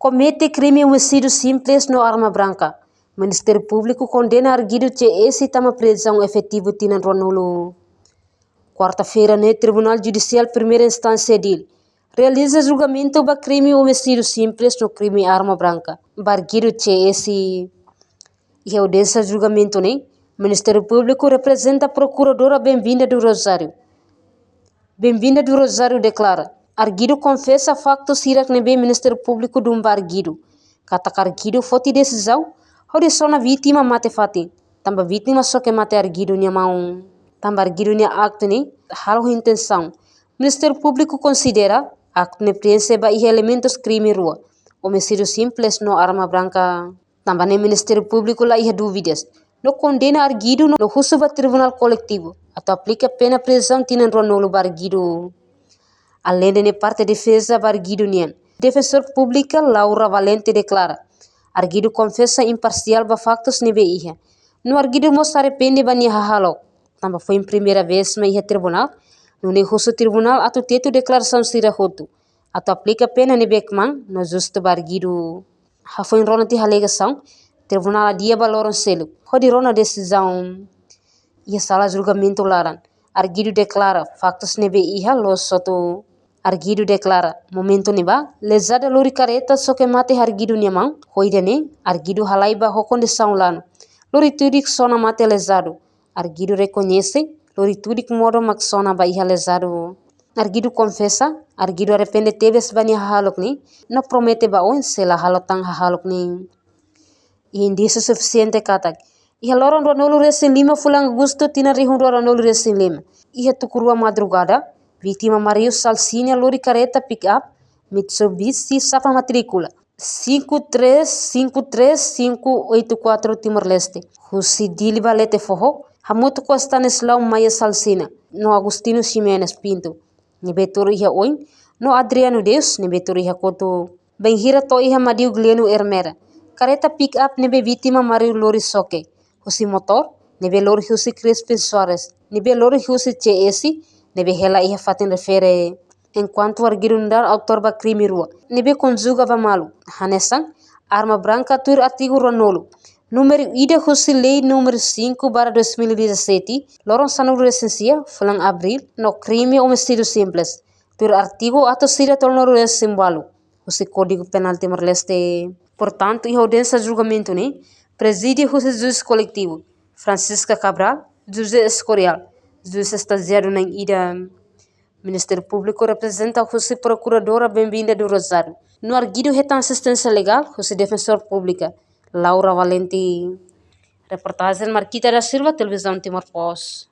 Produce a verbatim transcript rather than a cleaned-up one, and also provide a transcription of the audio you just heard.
Komete krime omisídiu simples no arma branka. Ministériu Públiku kondena arguidu C S tama prizaun efetivu tinan ruanulu. Kuarta-feira ne'e, Tribunál Judisiál Primeira Instánsia Dili realiza julgamentu ba krime omisídiu simples no krime arma branka ba arguidu C S. Iha audiénsia julgamentu ne'e, Ministériu Públiku reprezenta Prokuradora Benvinda do Rosário. Benvinda do Rosário deklara, arguidu konfesa faktu sira ne'ebé Ministériu Públiku dun ba arguidu. Katak arguidu foti desizaun hodi sona vítima mate-fatin, tanba vítima xoke mate arguidu nia maun. Tanba arguidu nia aktu ne'e halo ho intensaun. Ministériu Públiku konsidera aktu ne'e preenxe ba iha elementus krime rua, omisídiu simples no arma branka. Tanba ne'e Ministériu Públiku la iha dúvidas no kondena arguidu no husu ba Tribunál Koletivu atu aplika pena prizaun tinan ruanulu ba arguidu. Aleinde ne'e, parte defeza ba arguidu nian, Defensora Públika Laura Valente deklara, arguidu konfesa imparsiál ba faktus ne'ebé iha. No arguidu mós arrepende ba nia hahalok, tanba foin primeira vez mak iha tribunál, nune'e husu tribunál atu tetu deklarasaun sira hotu, atu aplika pena ne'ebé kmaan no justu ba arguidu. Hafoin rona tiha alegasaun, tribunál adia ba loron seluk hodi rona desizaun. Iha sala julgamentu laran, arguidu deklara faktus ne'ebé iha loos hotu. Arguidu deklara, momentu ne'ebá lezada lori kareta xoke mate arguidu nia maun. Ho ida-ne'e, arguidu halai ba ho kondisaun lanu, lori tudik sona mate lezadu. Arguidu rekoñese lori tudik modo mak sona ba iha lezadu. Arguidu konfesa, arguidu arrepende tebes ba nia hahalok ne'e, no promete ba oin sei la halo tan hahalok ne'e. Iha indísiu sufisiente katak iha loron ruanulu-resin-lima fulan Agostu tinan rihun rua ruanulu-resin-lima, iha tuku rua madrugada, vítima mariu Salsinha lori kareta pick-up Mitsubishi sapa matríkula cinco três cinco três cinco oito quatro Timor-Leste, husi Dili ba Letefoho, hamutuk ho Stanislau Maia Salsinha no Agostinho Ximenes Pinto, ne'ebé tuur iha oin, no Adriano Deus, ne'ebé tuur iha kotuk. Bainhira to'o iha Madiu Gleno Ermera, kareta pick-up ne'ebé vítima mariu lori xoke husi motór ne'ebé lori husi Crispin Soares, ne'ebé lori husi C S, ne'ebé hela iha fatin refere. Enkuantu arguidu nu'udar autór ba krime rua ne'ebé konjuga ba malu, hanesan arma branka tuir artigu ruanulu, númeru ida husi Lei númeru cinco barra dois mil e dezassete, loron sanulu-resin-sia fulan Abríl, no krime omisídiu simples, tuir artigu atus ida tolunulu-resin-ualu husi Kódigu Penál Timor-Leste. Portantu, iha audiénsia julgamentu ne'e, prezide husi Juís Koletivu Francisca Cabral, José Escorial, juís estajiáriu na'in ida. Ministériu Públiku reprezenta husi Prokuradora Benvinda do Rosário. No arguidu hetan asisténsia legál husi Defensora Públika Laura Valente. Reportajen Marquita da Silva, Televizaun Timor Post.